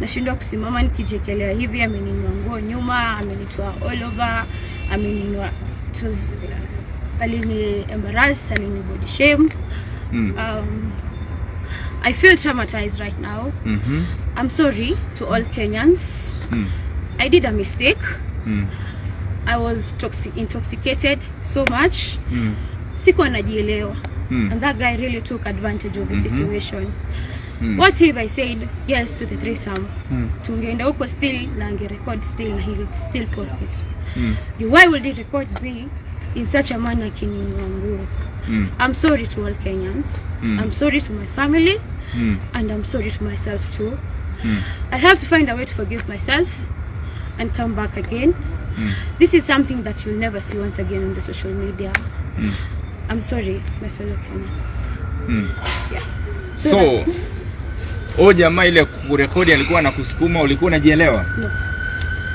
Nashindwa kusimama nikijiekelea hivi, ameniinua nguo nyuma, amenitoa all over, ameniinua, it was, alini embarrass, alini body shame. I feel traumatized right now. I'm sorry to all Kenyans. I did a mistake. I was intoxicated so much. Sikuwa najielewa. And that guy really took advantage of the situation. What if I said yes to the threesome? Tungeenda huko still na angerecord still na he would still post it. Why would he record me in such a manner akiniinua nguo? I'm sorry to all Kenyans. I'm sorry to my family and I'm sorry to myself too. I have to find a way to forgive myself and come back again. This is something that you'll never see once again on the social media. I'm sorry, my fellow Kenyans. Yeah. So, that's it. Huyo jamaa ile kurekodi alikuwa anakusukuma, ulikuwa unajielewa? No.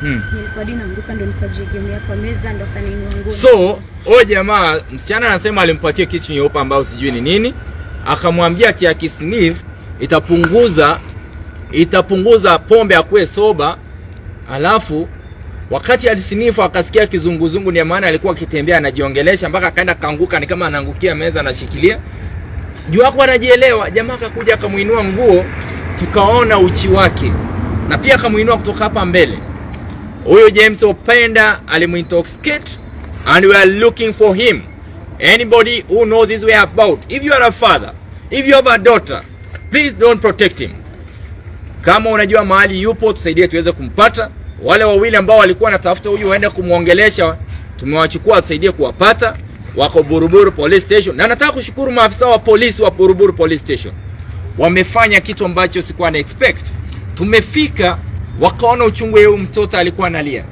Nilikuwa hadi naanguka ndo nikajiegemea kwa meza ndo akaniinua nguo. So, huyo jamaa, msichana anasema alimpatia kitu nyeupe ambayo sijui ni nini, akamwambia ati akisniff itapunguza pombe akuwe sober. Alafu wakati alisniff akasikia kizunguzungu, ndio maana alikuwa akitembea anajiongelesha mpaka akaenda kaanguka, ni kama anaangukia meza anashikilia juu hapo anajielewa. Jamaa akakuja akamuinua nguo, tukaona uchi wake, na pia akamuinua kutoka hapa mbele. Huyo James Openda alimuintoxicate and we are looking for him. Anybody who knows his way about, if you are a father, if you have a daughter, please don't protect him. Kama unajua mahali yupo, tusaidie tuweze kumpata. Wale wawili ambao walikuwa wanatafuta huyu waende kumwongelesha, tumewachukua, tusaidie kuwapata. Wako Buruburu Police Station, na nataka kushukuru maafisa wa polisi wa Buruburu Police Station, wamefanya kitu ambacho sikuwa na expect. Tumefika wakaona uchungu huyu mtoto alikuwa analia.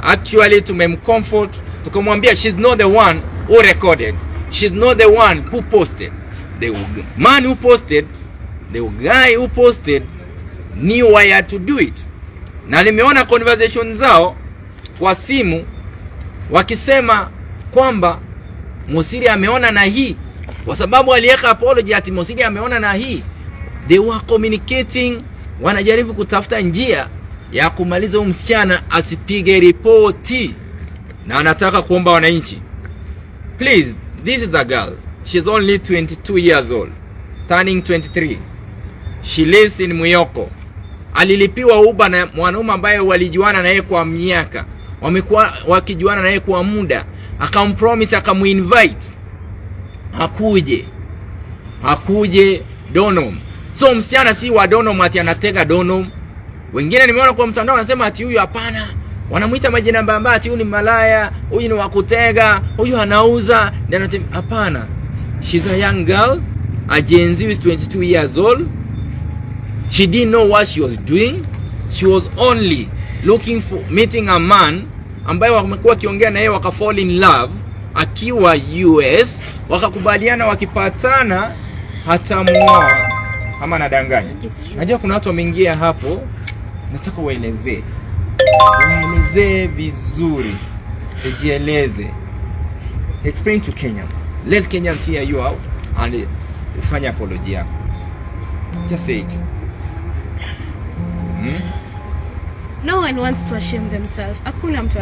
Actually tumemcomfort, tukamwambia she's not the one who recorded, she's not the one who posted. The man who posted, the guy who posted knew why had to do it, na nimeona conversation zao kwa simu wakisema kwamba Mosiria ameona na hii, kwa sababu aliweka apology ati Mosiria ameona na hii. They were communicating, wanajaribu kutafuta njia ya kumaliza huyu msichana asipige ripoti, na anataka kuomba wananchi, please, this is a girl, she's only 22 years old, turning 23, she lives in Mwihoko. Alilipiwa Uber na mwanaume ambaye walijuana naye kwa miaka, wamekuwa wakijuana naye kwa muda, akampromise, akamuinvite akuje Donholm. So msichana si wa Donholm ati anatega Donholm. Wengine nimeona kwa mtandao wanasema ati huyu hapana, wanamuita majina mbaya, ati huyu ni malaya, huyu ni wakutega, huyu anauza. Ndio, hapana. She's a young girl, a Gen Z is 22 years old. She didn't know what she was doing. She was only looking for meeting a man ambaye wamekuwa wakiongea na yeye waka fall in love akiwa US, wakakubaliana wakipatana hatamuoa. Ama nadanganya? It's true. Najua kuna watu wameingia hapo, nataka uelezee, uelezee vizuri, ujieleze, explain to Kenyans, let Kenyans hear you out and ufanye apology yako. Just say it. No one wants to ashame themselves. Hakuna mtu